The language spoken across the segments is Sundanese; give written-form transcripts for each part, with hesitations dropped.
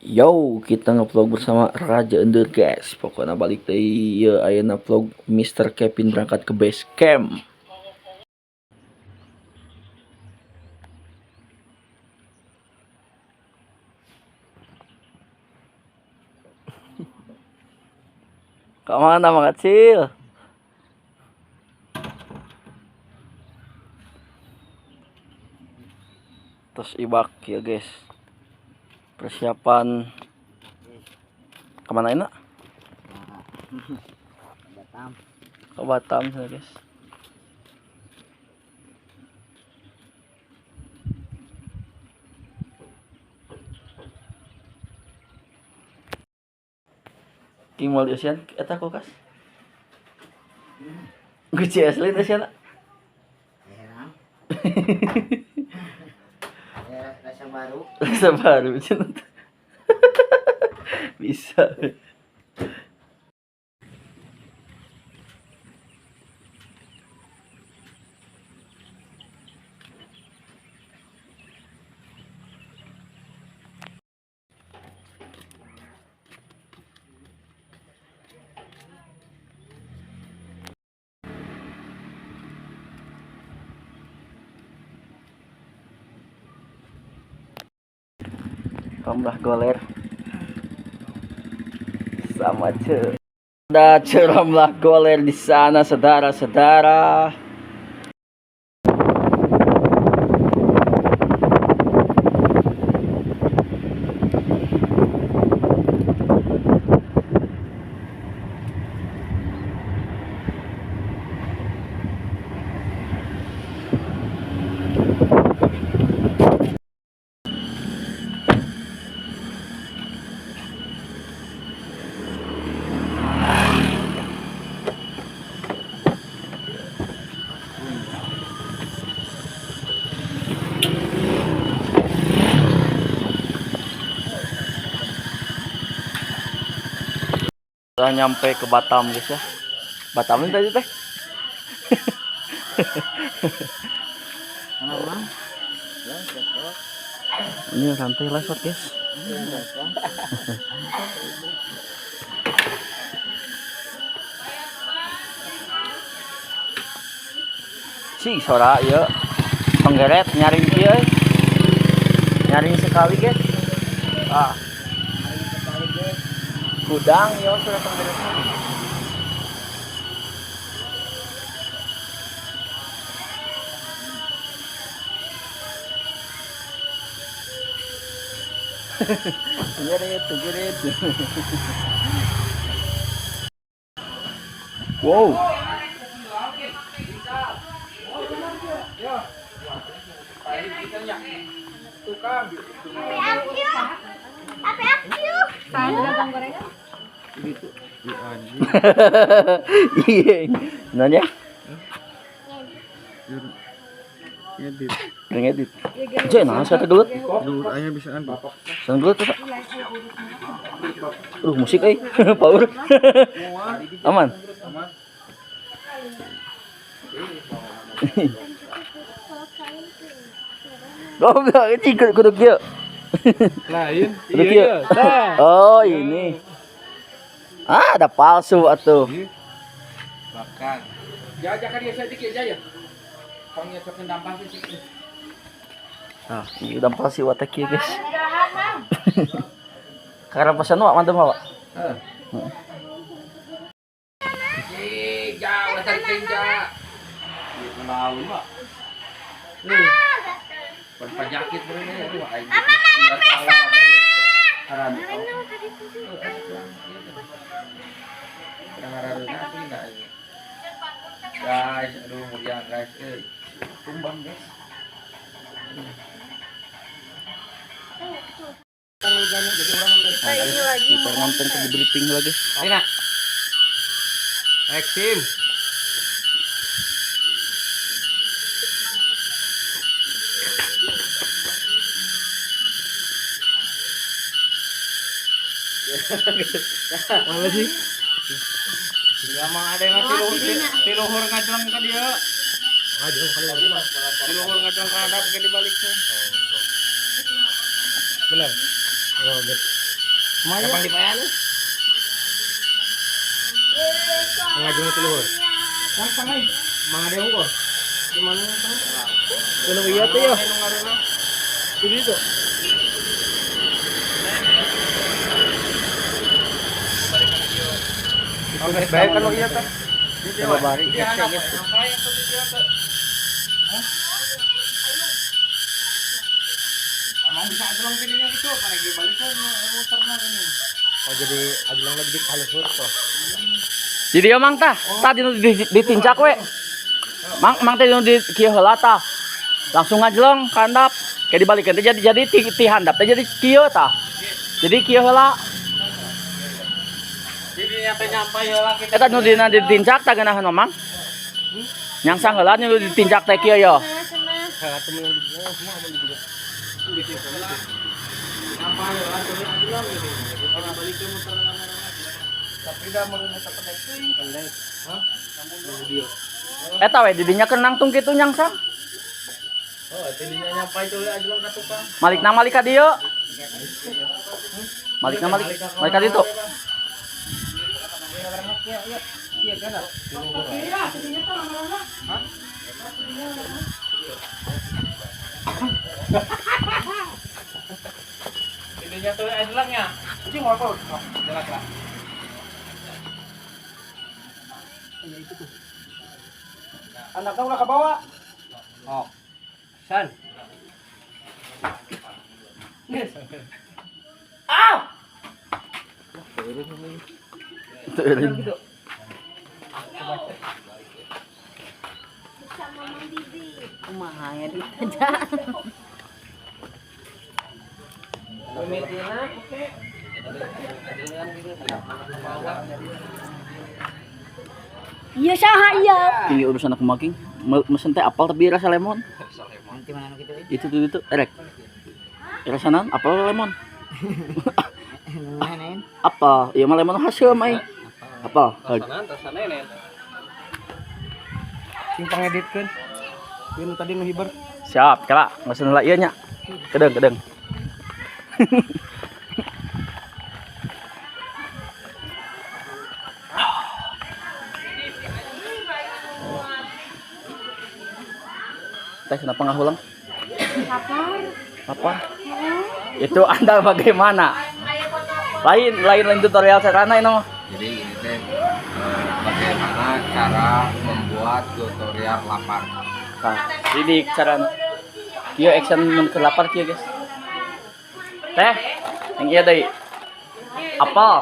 Yo, kita ngevlog bersama Raja Endur guys. Pokoknya balik deui ieu ayeuna vlog Mr. Kevin berangkat ke base camp. Kemana Mang Kecil? Terus ibak ya guys. Persiapan kemana ini? Batam. Ke Batam sana guys. King mau diusian eta kulkas. Guci asli teh sia. Ya. Ya, rasa baru. Rasa baru cenah. Bisa. Tambah goler sama ce. Ada ceramlah goler di sana saudara-saudara. Udah nyampe ke Batam guys ya. Batam ini tadi teh. Mana, Bang? Ya, cocok. Ini rantai lesot guys. Iya, cocok. Cing sora ieu. Penggeret nyaring kieu euy. Nyaring sekali guys. Ah, Sekali, guys. gudang yo sudah penggeret. Geret, geret. Wow. Iya. Nanya? Ngedit. Ngedit. Cek, nah, saya gelut. Gelut aja bisaan bapak. Saya gelut tuh, Pak. Musik euy. Power. Aman. Goblok, ini kudu kieu. Lain. Kudu kieu. Oh, ini. Ah, ada palsu atuh. Bahkan. Jaja kan dia sedikit aja ya. Pangnya cokin dampah sih. Ah, iya udah palsu watak kieu, guys. Karena pesan wak mantep wak. Heeh. Jauh tarik tinja. Melawan, Pak. Penyakit ini aduh aing. Mama, guys, aduh meriang guys, tumbang guys. Kita nonton ke briefing lagi. Ayo nak. Eksim. Mana sih? Ya mang ada yang tiluhur ngajleng ka dieu. Tiluhur ngajleng ka hadap ke dibalik tuh. Benar. Oh, gitu. Kapan dipayan? Ngajeng itu luhur. Mang ada unggul. Gimana? Belum iya tuh ya. Ini tuh. Baik kan iya teh. Coba bari. Emang bisa ajelong pilihnya gitu, apalagi balik kan muterna ini. Oh jadi ajelong lebih kaluhur kok. Jadi ya mang tah, tadi nu ditincak we. Mang mang teh nu di kieu heula tah. Langsung ngajleng ka handap. Kayak dibalikeun teh jadi ti handap teh jadi kieu tah. Jadi kieu heula. Jadi nyampe nyampe heula kita. Eta nu dina ditincak tah geunaheun mah, Mang. Nyangsang heula nu ditincak teh kieu yo. Eta we didinya keur nangtung kitu nyangsang. Oh, jadinya nyampe itu ajelong ka tukang. Malikna malik ka dieu. Malikna malik malik ka ditu. Jadinya tuh ajelongnya. Ini mau apa? Jelas lah. Anaknya udah ke bawah. Oh. San. Kumaha ya ditajak. Iya saha iya. Tinggi urusan aku making. Mesen teh apel tapi rasa lemon. Nanti mana nu kitu euy? Itu tuh itu erek. Rasa naon? Apel lemon. Nu mana en? Apel. Ieu mah lemon hasil mah. Apel. Sing pangeditkeun. Ieu nu tadi nu hiber. Siap, kala. Mesen heula ieu nya. Kedeung, kedeung. Teh kenapa ngahulang? Lapar. Apa? Itu Anda bagaimana? Lain lain lain tutorial sarana ini mah. Jadi ini teh bagaimana cara membuat tutorial lapar. Nah, ini cara kieu action mun keur lapar kieu guys. Teh, yang ieu deui. Apel.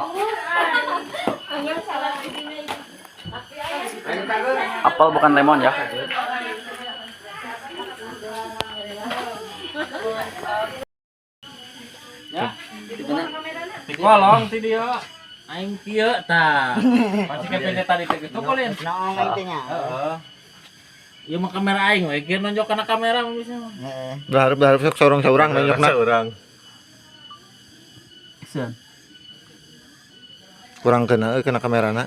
Apel bukan lemon ya. Ya, gimana? Kolong ti dia. Aing kieu tah. Pasti kepene tadi teh gitu kolin. Noong aing teh nya. Heeh. Ieu mah kamera aing we, kieu nonjok kana kamera mah bisa. Heeh. Berharap berharap sok sorong saurang nonyokna. Orang. Action. Kurang kena euy kena kamerana.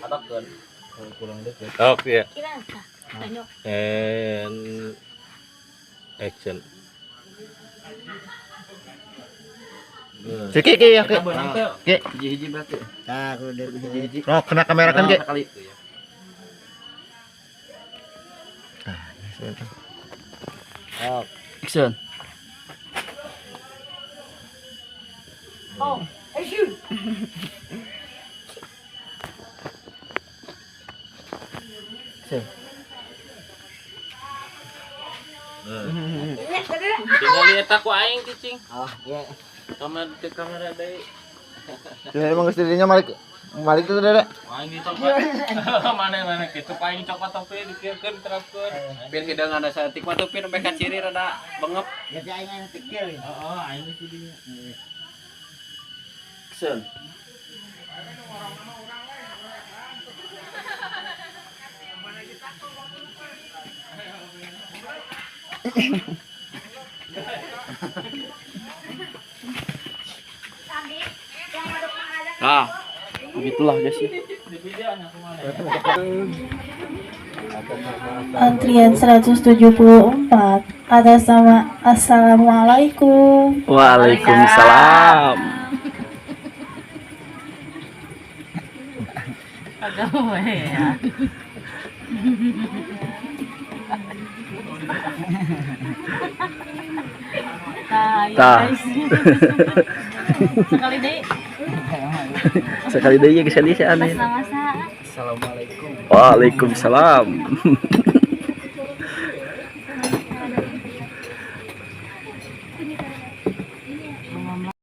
Oh iya. And action. Si Ki ki ya ki. Ki. Hiji-hiji berarti. Tah kudu Hiji-hiji. Oh, kena kamera kan ki. Sekali. Action. Action. Tinggal lihat aku aing cicing. Oh, iya. Kamera ke kamera deui. Jadi emang geus dirinya malik malik tuh dede. Aing dicopot. Mana mana kitu aing copot topi dikirkeun terapkeun. Pin hidung ada saeutik mah tuh pin sampai ka ciri rada bengep. Jadi aing anu tekil. Heeh, aing geus di dinya. Action. Nah, begitulah guys ya. Antrian 174 atas nama Assalamualaikum. Waalaikumsalam. Pagawe ya. Tah, iya, Tah. guys. Sekali deh, Sekali deui geus si aneh. pas masa. Waalaikumsalam.